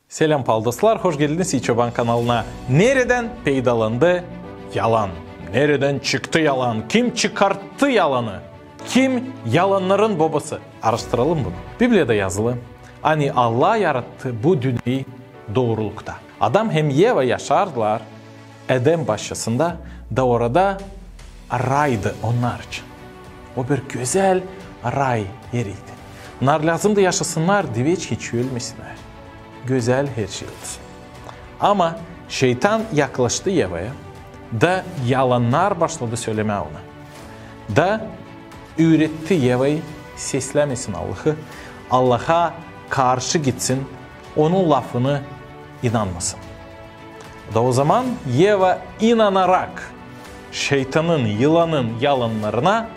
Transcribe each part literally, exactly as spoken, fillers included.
Selam, pahalı dostlar, hoş geldiniz İi Çoban kanalına. Neredän peydalandı yalan? Neredän çıktı yalan? Kim çıkarttı yalanı? Kim yalannarın bobası? Araştıralım bunu. Bibliyada yazılı, ani Allah yarattı bu dünneyi doorulukta. Adam hem Eva yaşardılar Eden başçasında, da orada raydı onnar için. O bir gözäl ray eriydi. Onnar lääzımdı yaşasınnar, diveç hiç ölmesinnär. Gözäl herşey olsun. Ama şeytan yaklaştı Evaya, da yalannar başladı sölemää ona. Da üüretti Evayı seslämesin Allahı, Allaha karşı gitsin, onun lafını inanmasın. Da ozaman Eva inanarak şeytanın, yılanın yalannarına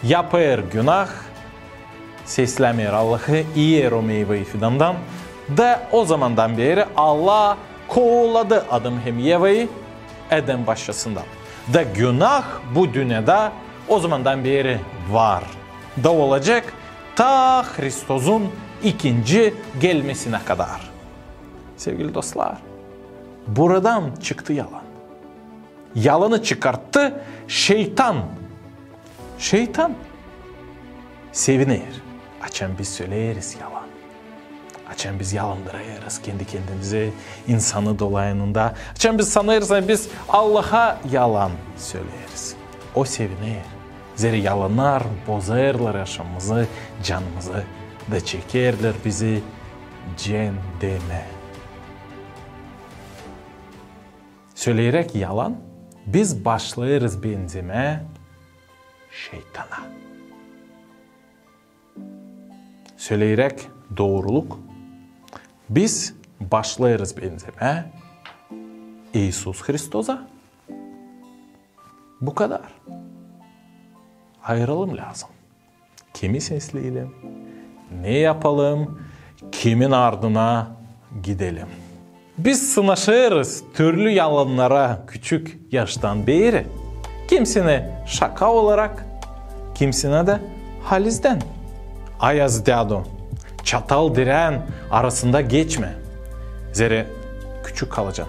yapêr günah, seslämeer Allahı, iyer o meyvayı fidandan. Da ozamandan beeri Allah kooladı Adam hem Evayı Eden başçasından. Da günah bu dünnedä ozamandan beeri var. Da olacek ta Hristozun ikinci gelmesinä kadar. Sevgili dostlar, buradan çıktı yalan. Yalanı çıkarttı şeytan. Şeytan seviner, açan biz söleeriz yalan. Açan biz yalandırêrız kendi-kendimizi, insanı dolayında. Açan biz sanêrız, ani biz Allaha yalan söleeriz. O seviner. Zerä yalannar bozêrlar yaşamamızı, canımızı da çekerlär bizi ceendemä. Söleyerek yalan, biz başlêêrız benzemää şeytana. Söleyerek dooruluk, biz başlêêrız benzemää İisus Hristoza. Bu kadar. Ayıralım lääzım. Kimi sesleyelim, ne yapalım, kimin ardına gidelim. Biz sınaşêrız türlü yalannara küçük yaştan beeri. Kimisinä şaka olarak, kimisinä dä halizdän. Ayaz dädu, çatal dirän arasında geçmä, zerä küçük kalacan.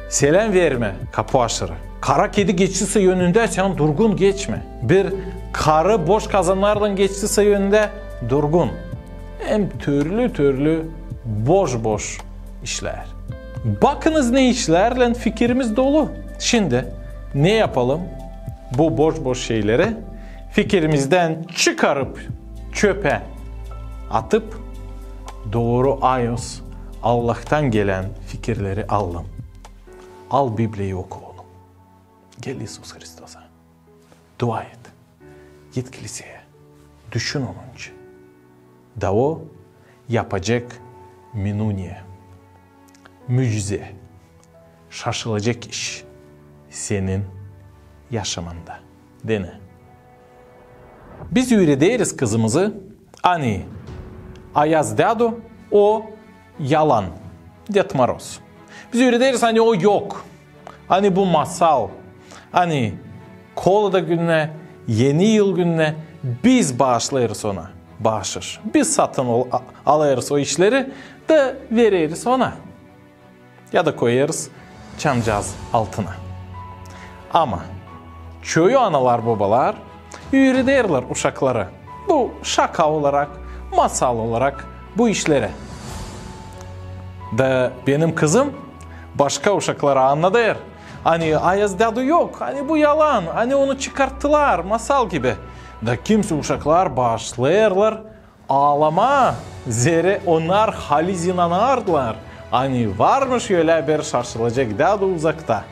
Selän vermä kapu aşırı. Kara kedi geçtisä önündä, sän durgun geçmä. Bir karı boş kazannarlan geçtisä önündä, durgun. Hem türlü-türlü boş-boş işlär. Bakınız, ne işlärlän fikirimiz dolu. Şindi ne yapalım? Bu boş-boş şeyleri fikirimizdän çıkarıp, çöpä atıp, dooru ayaz Allahtan gelän fikirleri alalım. Al Bibliyayı, oku onu. Gel İisus Hristosa. Dua et. Git kliseyä. Düşün onun için. Da O yapacek minuniye, mücize, şaşılacek iş senin yaşamanda. Denä. Biz üürederiz kızımızı, ani Ayaz dädu o yalan, Ded Moroz. Biz üürederiz, ani o yok, ani bu masal, ani Kolada gününä, Eni yıl gününä biz baaşlêêrız ona baaşış. Biz satın al-, a-, alêrız o işleri da vereriz ona. Ya da koyêrız çamcaaz altına. Ama çoyu analar-bobalar üürederlär uşakları bu şaka olarak, masal olarak bu işleri. Da benim kızım başka uşaklara annadêr, ani Ayaz dädu yok, ani bu yalan, ani onu çıkarttılar, masal gibi. Da kimisi uşaklar baaşlêêrlar aalamaa, zerä onnar haliz inanardılar, ani varmış ölä bir şaşılacek dädu uzakta,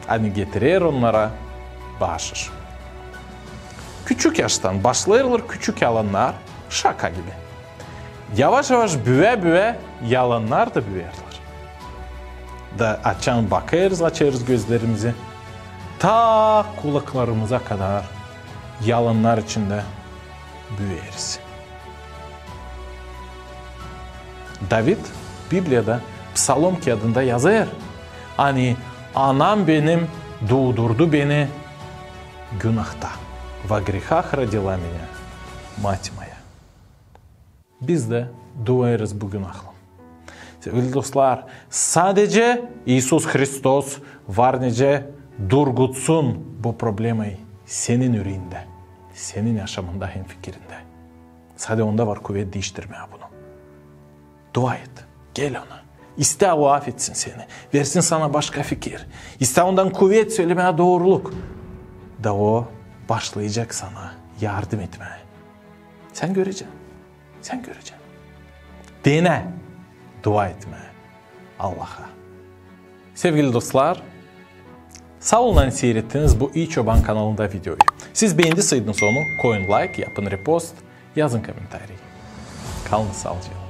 ani getirer onnara baaşış. Küçük yaştan baaşlêêrlar küçük yalannar, şaka gibi. Yavaş-yavaş büüyä-büüyä yalannar da büüyerlär. Da açan bakêrız, açêrız gözlerimizi, ta kulaklarımıza kadar yalannar içindä büüyeriz. David Bibliyada Psalom kiyadında yazêr, ani anam benim duudurdu beni günahta. Во грехах родила меня мать моя. Biz dä duuyêrız bu günahlan. Degil, dostlar, sadece İisus Hristos var nicä durgutsun bu problemayı senin üreendä, senin yaşamında hem fikirindä. Sade Onda var kuvet diiştirmää bunu. Dua et, gel Ona. İstä O afetsin seni, versin sana başka fikir. İstä Ondan kuvet sölemää dooruluk. Da O başlayacek sana yardım etmää. Sän görecän. Sän görecän. Denä dua etmää Allaha. Sevgili dostlar, saa olun, ani siirettiniz bu İi Çoban kanalında videoyu. Siz beendiseydiniz onu, koyun layk, yapın repost, yazın komentariy. Kalın saalıcaklan.